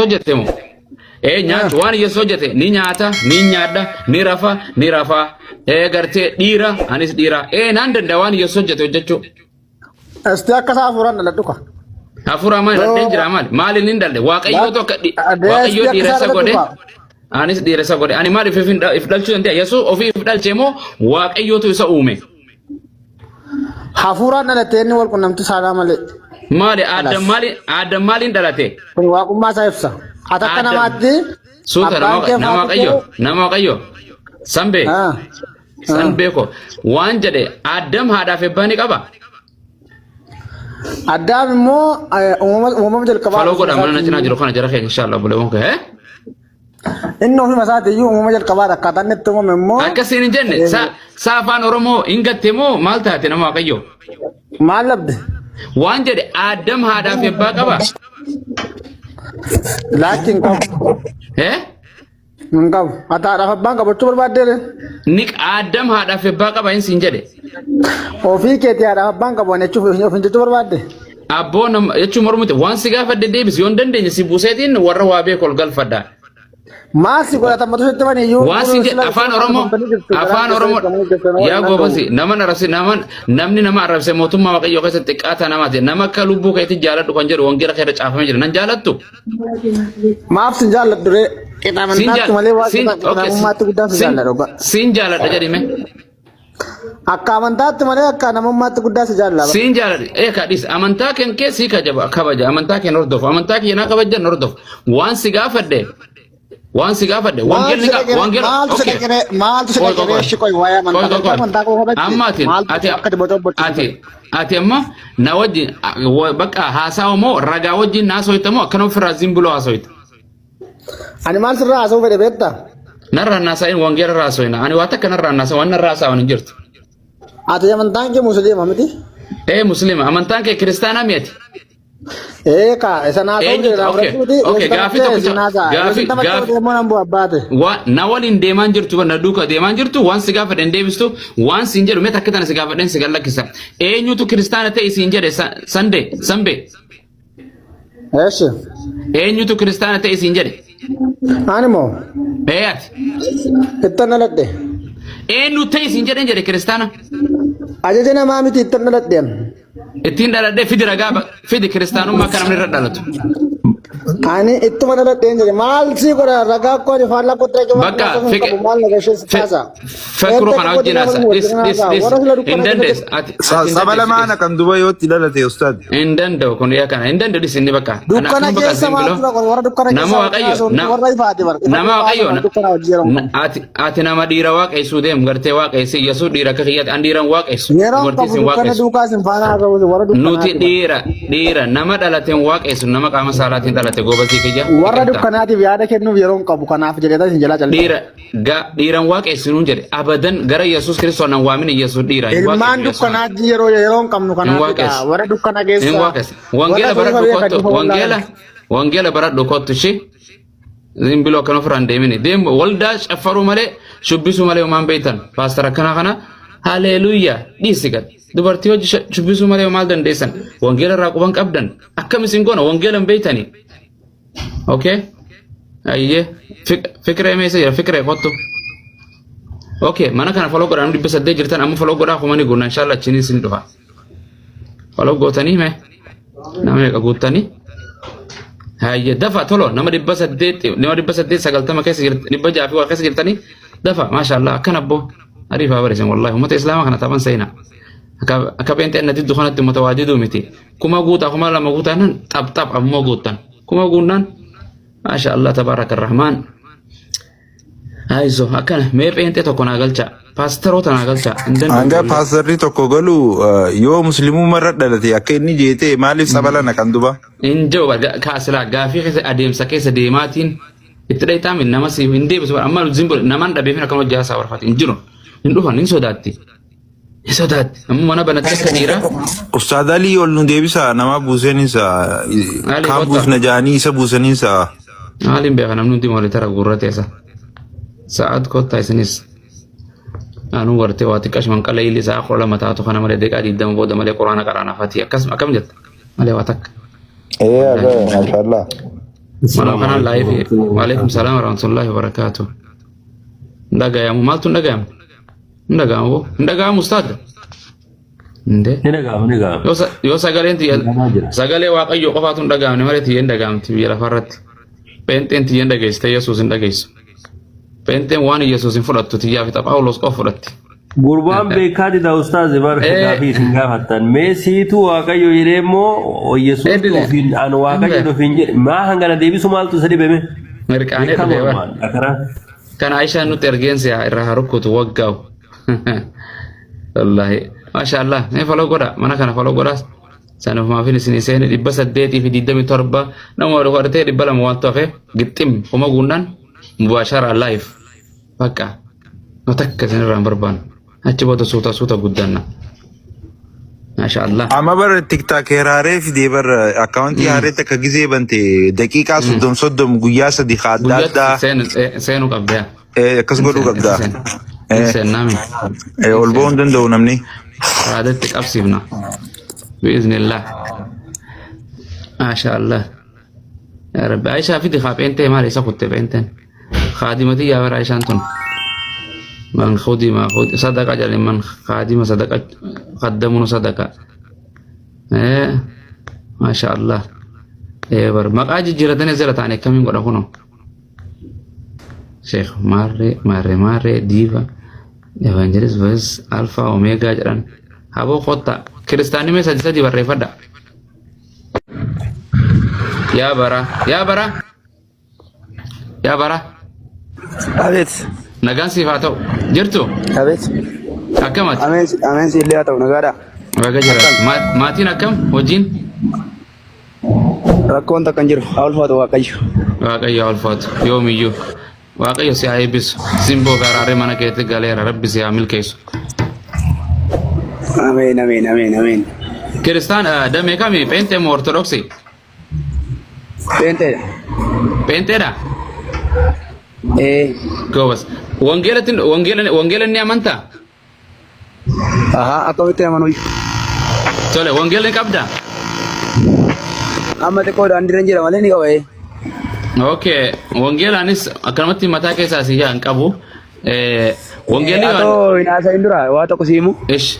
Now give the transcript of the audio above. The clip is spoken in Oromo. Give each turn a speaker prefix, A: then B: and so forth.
A: hojjete moo? Ee nyaachu waan Yesuus hojjete ni nyaata, ni nyaadha, ni rafa, ni rafa. Ee gartee dhiira, anis dhiira. Ee naan danda'a waan Yesuus hojjete hojjechuu.
B: Esti akka isaa hafuuraan dhaladhu ka.
A: Hafuura maali dhaldheen jira maali? Maaliin hin dhalle? Waaqayyootu akka Waaqayyoo dhiira isa godhe. Anis dhiira isa godhe. Ani maaliif if dhalchuu danda'a? Yesuus ofii if dhalche moo Waaqayyootu isa uume?
B: Hafuuraan dhalattee inni wal qunnamtii saalaa malee.
A: Maali Aadam maali Aadam maaliin dhalate?
B: Kun waaqummaa isaa ibsa. Ati akka
A: Aadam.
B: namaatti
A: Suuta
B: abbaan kee
A: nama
B: haati
A: Waaqayyo
B: kee
A: nama Waaqayyo. Sanbee
B: Ah.
A: sanbee ko waan jedhe Aadam haadhaaf abbaa ni qaba.
B: Addaam immoo uumama jalqabaa
A: Faloo godha mana na cinaa jiru kana jara keenya inshallah buleewwan kee.
B: Inni ofuma isaati iyyuu uumama jalqabaadha. Akkaataan inni itti uumame immoo
A: Akkasiin hin jenne sa sa afaan Oromoo hin gatte moo maal taate nama Waaqayyo?
B: Maal labde?
A: Waan jedhe Aadam haadhaa fi abbaa qaba.
B: Laakki hin qabu.
A: Eh?
B: Hin qabu. Ati haadhaaf abbaan qabachuu barbaaddeere?
A: Ni Aadam haadhaa fi abbaa qaba hin siin jedhe.
B: Ofii keetii haadhaaf abbaan qabu ani jechuuf of hin jechuu barbaadde?
A: Abboo nama jechuun mormite waan si gaafadhe deebisi yoo hin dandeenye si buuseetiin warra waa beeku ol galfadha.
B: Maal si godhatan matu sitti bani iyyuu.
A: Waan si jedhe afaan Oromoo afaan Oromoo yaa goobasi nama arrabse nama namni nama arrabse mootummaa Waaqayyoo keessatti xiqqaataa namaati nama akka lubbuu keetti jaaladhu kan jedhu wangeela keessa caafamee jira nan jaalattu.
B: Maaf sin jaalladhu ree? Qixa amantaatti malee waan qixa namummaatti guddaan si jaalladha dhugaa.
A: Siin jaaladha jedhime.
B: Akka amantaatti malee akka namummaatti guddaa si jaalladha.
A: Siin jaaladha. Ee kadhis amantaa keen kee sii kabaja amantaa keen hordofu amantaa kiyya naa kabajan hordofu waan si gaafadhe waan si gaafadhe wangeelli wangeela
B: Maaltu si dhaqiree maaltu si dhaqiree shi qoy waa'ee amantaa
A: Qoy, qoy, qoy.
B: amantaa koo kabaji.
A: Amma ati
B: Maaltu
A: ati
B: akka dibata obboleessu.
A: ati ati amma na wajjin bakka haasawa moo ragaa wajjin naasoyta moo akkana ofirraa zimbuloo haasoyta.
B: Ani maal sirraa haasa'uu fedhe beektaa?
A: Narraa naasa'in wangeela irraa haasoyna. Ani waa takka narraa naasa'in waan narraa haasa'an hin jirtu.
B: Ati amantaan kee musliima miti?
A: Ee musliima amantaan kee kiristaanaa mi'ati.
B: Ee kaa isa naasa'uu
A: Eenyutu
B: fedhe
A: okay
B: fudhachuuti.
A: okay gaafii tokkicha gaafii gaafii
B: Deemoo nan bu'a abbaate.
A: Wa na waliin deemaan jirtu na duuka deemaan jirtu waan si gaafadhe hin deebistu waan siin jedhu mee takka tana si gaafadheen si gallakkisa. Eenyutu kiristaana ta'e siin jedhe sandee sanbee.
B: Eessi.
A: Eenyutu kiristaana ta'e siin jedhe?
B: Ani moo
A: Ee ati.
B: ittan dhaladhe.
A: Eenyu ta'e siin jedheen jedhe kiristaana?
B: Ajaja namaa miti ittan dhaladhe.
A: Ittiin dhaladhee fidi ragaa fidi kiristaanummaa akka namni irra dhalatu.
B: Ani ittuma dhaladheen jedhe maal sii godha ragaa koo ani faallaa kottaa jawaa
A: Bakka
B: qabu maal na gashee si taasa.
A: Fakiroo kana wajjin haasa. Dhis dhis dhis. Hin dandeessu. Ati ati hin
C: Saba
A: dandeessu
C: lamaan
A: dhis.
C: kan duba yoo itti dhalate ustaad.
A: Hin danda'u kun yaa kana. Hin danda'u dhis inni bakka. Ana
B: Dukkana
A: akkuma bakka
B: keessa maal
A: zimbiloo.
B: tura kun warra dukkana
A: Nama
B: keessa
A: Waaqayyo
B: warra ifaati bar.
A: nama Waaqayyo
B: Dukkana hojii yeroo qabu.
A: ati nama dhiira waaqessu deem gartee waaqessi Yesuus dhiira akka kiyyaatti an dhiiran waaqessu
B: Yeroo
A: dubartii
B: qabu
A: sin
B: dukkana
A: waaqessu.
B: duukaa sin faana haa ta'u warra
A: Nuti
B: dukkanaati bar.
A: dhiira nama dhalateen waaqessu nama qaama saalaatiin dhalate goobasii kiyya
B: Warra
A: dhiqatta.
B: dukkanaatiif yaada kennuuf yeroo hin qabu kanaaf jedhee isin jalaa calqaba.
A: Dhiira dhiiran waaqessu nuun jedhe abadan gara Yesuus Kiristoos nan waamin Yesuus dhiira hin
B: Ilmaan
A: waaqessu Yesuus.
B: dukkanaatti yeroo yeroo hin qabnu
A: Hin
B: kanaafidha.
A: waaqessu.
B: Warra dukkana
A: Hin
B: keessa
A: waaqessu. Wangeela
B: warra
A: baradhu
B: ifa beekan
A: kottu.
B: ifa
A: Wangeela
B: wallaalan.
A: wangeela baradhu kottu ishee. Zimbiloo akkana ofirraa hin deemini. Deemu waldaa caffaruu malee shubbisuu malee homaan beektan. Paastar akkana kana haleluuyaa dhiisi gad. Dubartii hojii shubbisuu malee maal dandeessan? Wangeela irraa quban qabdan. Akkam isin goona wangeela hin beektanii. Okay? Ayyee. Fikiree meessa jira? Fikiree kottu. Okay, mana kana follow godhaa 800 jirtan amma follow godhaa kumani guunna inshallah achiin isin dhufa. Follow gootanii mee? Nama meeqa guuttanii? Hayyee dafa tolo nama 800 nama 890 keessa jirti 600 fi waa keessa jirtanii dafa maashaallah akkana abboo ariifaa bareesin wallahi uummata islaamaa kana taphan seenaa. Akka pheenxeen na diddu kanatti uummata waa diduu miti. 1000 guutaa 2000 guutaa nan xap xap ammoo guuttan. 1000 guunnaan maashaallah tabaaraka rahmaan. Aizo akkana mee pheenxee tokko naa galcha paastaroota naa galcha hin danda'u
C: Hanga
A: ijoollee.
C: paastarri tokko galu yoo muslimummaa irra dhalate akka inni jeetee maaliif sabala naqan duba?
A: Hin jiru kaasilaa gaafii keessa adeemsa keessa deemaatiin itti dhayitaami nama si hin deebisu amma zimbul namaan dhabeefin akkana hojii haasaa warfaati hin jiru hin dhufan hin sodaatti hin sodaatti amma mana banatte akka dhiiraa.
C: Ustaad Alii ol nu deebisa nama buuseenisa
A: Ali
C: kaan
A: kottaa.
C: buusna jaanii isa buusaniinsa.
A: Maaliin beeka namni hundi monitora guurrate isa. Sa'aat kottaa isinis. Anuu gartee waa xiqqash manqala illi sa'a 12 taatu kana malee daqiiqaa 20 booda malee quraana qaraana fatii akkasuma akkam jetta malee waa takka.
C: Ee, mashallah.
A: Maluma kanaan live waalaikum salaam warahmatullahi wabarakaatu. Hin dhagayamu maaltu hin dhagayamu? Hin dhagayamu boo hin dhagayamu ustaad. Indee.
D: Ni dhaga'ama ni dhaga'ama.
A: Yoo yoo sagaleen tiyya
D: Dhaga'amaa jira.
A: sagalee waaqayyoo qofaatu hin dhaga'amne malee tiyya hin dhaga'amti biyya lafaarratti. Pheenxeen tiyya hin dhageessite Yesuus hin dhageessu. Pheenxeen waan Yesuus hin fudhattu tiyyaa fi Phaawulos qofa fudhatti.
D: Gurbaan beekaa dida ustaazi bar gaafii isin gaafattan. Mee siitu waaqayyo jedhee immoo Yesuus
A: Edile.
D: ofiin an waaqayyo ofiin jedhe maa hangana deebisu maaltu isa dhibeme?
A: Mirqaanee
D: Beekaa
A: dhufee bar.
D: mormaan akaraa.
A: Kan Aishaan nutti ergeen si'a irraa haa rukkutu waggaa'u. Wallaahi. Maasha Allah. Mee follow godha. Mana kana follow godhaas. Sanumaafin isin seeni 827 nama wal godhatee 200 waan hafe gixxim kuma guunnaan mubaashara live. Bakka. No takka isin irraa hin barbaannu. Achi booda suuta suuta guddanna. Maasha Allah.
C: Amma bara TikTok haaree fidee bara akkaawuntii haaree takka gizee bante daqiiqaa 30 30 guyyaa 3 ka adda
A: Guyyaatti
C: addaa
A: seenuu qabda.
C: Akkas godhuu qabda.
A: Seennaami.
C: Ol ba'uu hin danda'u namni.
A: Raadatti qabsiifna. Biiznillah. Maasha Allah. Yaa Rabbi Aishaa fidi haa pheentee maal isa kutte pheenteen. Kaadimati yaa bara Aishaan tun. Man khudima khud sadaqa jedhani man kaadima sadaqa kaddamunu sadaqa. Maasha Allah. Bar maqaa jijjiiratanii as jala ta'anii akkamiin godha kunoo. Sheekh Maarree Maarree Maarree Diiva Evangelist Voice Alpha Omega jedhan. Haboo kottaa kiristaanni mee sadi sadi barreeffadha. Yaa bara yaa bara yaa bara
B: Abeet.
A: Nagaan siif haa ta'u jirtu
B: Abeet.
A: Akkamati
B: Ameen ameen siillee haa ta'u nagaadha.
A: Baga jiraatu. Maatiin akkam hojiin
B: Rakkoon takka hin jiru. Haa ulfaatu Waaqayyo.
A: Waaqayyo haa ulfaatu yoomiyyuu Waaqayyo si haa eebbisu simboo fi araarri mana keetti galeera rabbi si haa milkeessu.
B: Ameen ameen ameen ameen.
A: Kiristaan damee kami pheenxee moo ortodoksii?
B: Pheenxeedha.
A: Pheenxeedha?
B: Ee.
A: Goobas. Wangeelatti wangeela wangeela ni amantaa?
B: Ahaa akkamitti amanuu?
A: Tole wangeela ni qabdaa?
B: Amma xiqqoo daandiirra jira malee ni qaba ee.
A: Okay, wangeelaanis akkanumatti mataa keessaa si yaa hin qabu. Wangeelli
B: Atoo hin haasa'in dura waa tokko si himu.
A: Ish.